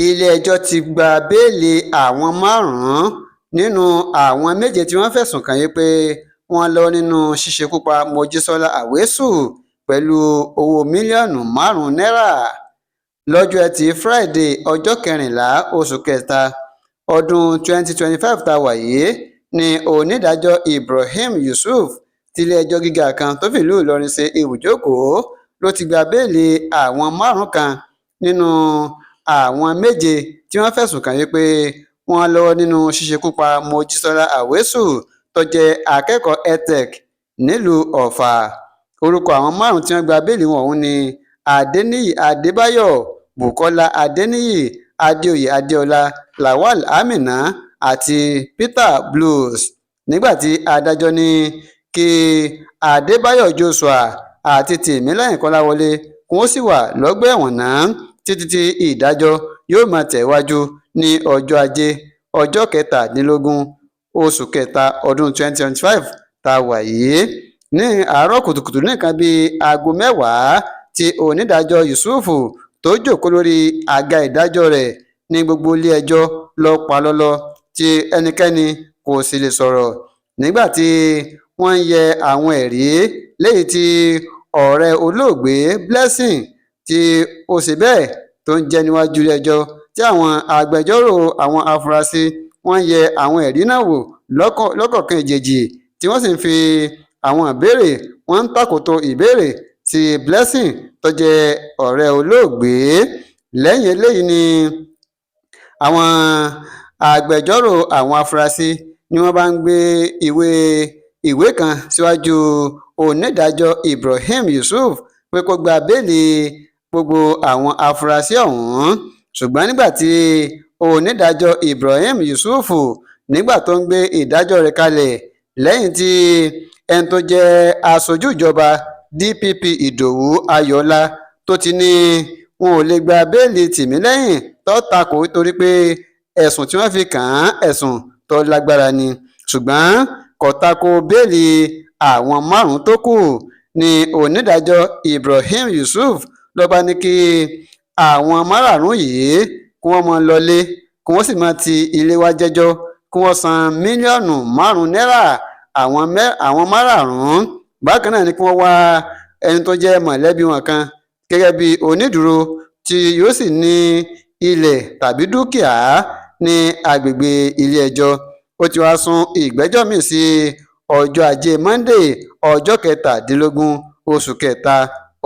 Ilé-ẹjọ́ ti gba bẹ́ẹ́lí àwọn márùn-ún nínú àwọn méje tí wọ́n fẹ̀sùn kàn pé wọ́n lọ́wọ́ nínú ṣíṣekú pa Mojísọ́lá Àwésù pẹ̀lú owó mílíọ̀nù 5 náírà. Lọ́jọ́ Etí fúrádìe ọjọ́ kẹrìnlá oṣù kẹta ọdún 2025 tá a wà yìí ní onídàájọ́ Ibrahim Yusuf tilé-ẹjọ́ gíga kan tó fìlú Ìlọrin ṣe ibùjókòó ló ti gba bẹ́ẹ́lí àwọn márùn-ún kan nínú àwọn méje tí wọ́n fẹ̀sùn kàn pé wọ́n lọ́wọ́ nínú ṣíṣekú pa Mojísọ́lá Àwésù tó jẹ́ akẹ́kọ̀ọ́ edtech nílùú Ọ̀fà. Orúkọ àwọn márùn-ún tí wọ́n gba bẹ́ẹ́lì wọn ọ̀hún ní Adẹniyí Adébáyò, Bukola Adẹniyí, Adéoyè Adéọlá, Lawal Amina àti Peter Blues. Nígbà tí adájọ́ ní kí Adébáyò Joshua àti Tìmílẹ́yìn Kọ́láwọlé kí wọ́n sì wà lọ́gbà ẹ̀wọ̀n náà títí tí ìdájọ́ yóò máa tẹ̀wájú ní ọjọ́ Ajé ọjọ́ 17 oṣù kẹta ọdún 2025 tá a wà yìí. Ní àárọ̀ kùtùkùtù ní nǹkan bíi aago 10 tí onídàájọ́ Yusuf tó jókòó lórí àga ìdájọ́ rẹ̀ ní gbogbo ilé-ẹjọ́ lọ pa lọ́lọ́ tí ẹnikẹ́ni kò sì lè sọ̀rọ̀ nígbà tí wọ́n ń yẹ àwọn ẹ̀rí léyìí tí ọ̀rẹ́ olóògbé Blessing tí ó ṣe bẹ́ẹ̀ tó ń jẹ́ níwájú ilé-ẹjọ́, tí àwọn agbẹjọ́rò àwọn afurasí wọ́n ń yẹ àwọn ẹ̀rí náà wò lọ́kọ̀ọ̀kan èjèèjì, tí wọ́n sì ń fi àwọn ìbéèrè, wọ́n ń tàkòtò ìbéèrè tí Blessing tó jẹ́ ọ̀rẹ́ olóògbé. Lẹ́yìn eléyìí ni àwọn agbẹjọ́rò àwọn afurasí ni wọ́n bá ń gbé ìwé kan síwájú onídàájọ́ Ibrahim Yusuf pé kó gba bẹ́ẹ́lí gbogbo àwọn afurasí ọ̀hún. Ṣùgbọ́n nígbà tí onídàájọ́ Ibrahim Yusuf, nígbà tó ń gbé ìdájọ́ rẹ̀ kalẹ̀ lẹ́yìn tí ẹni tó jẹ́ aṣojú ìjọba DPP Ìdòwú Ayọ̀ọ́lá tó ti ní wọn ò lè gba bẹ́ẹ́lí Tìmílẹ́yìn, tó ta kò ó torí pé ẹ̀sùn tí wọ́n fi kàn án ẹ̀sùn tó lágbára ni, ṣùgbọ́n kò ta ko bẹ́ẹ́lì àwọn márùn-ún tó kù, ní onídàájọ́ Ibrahim Yusuf ló bá ní kí àwọn márààrún yìí kí wọ́n máa lọlé, kí wọ́n sì máa ti ilé wá jẹ́jọ́, kí wọ́n san mílíọ̀nù 5 náírà àwọn márààrún. Bákan náà ni kí wọ́n wá ẹni tó jẹ́ mọ̀lẹ́bí wọn kan gẹ́gẹ́ bí onídùúró tí yóò sì ní ilẹ̀ tàbí dúkìá ní agbègbè ilé-ẹjọ́. Ó ti wáá sún ìgbẹ́jọ́ mi-ín sí ọjọ́ Ajé Monde ọjọ́ 17 oṣù kẹta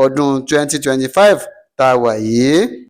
ọdún 2025 tá a wà yìí.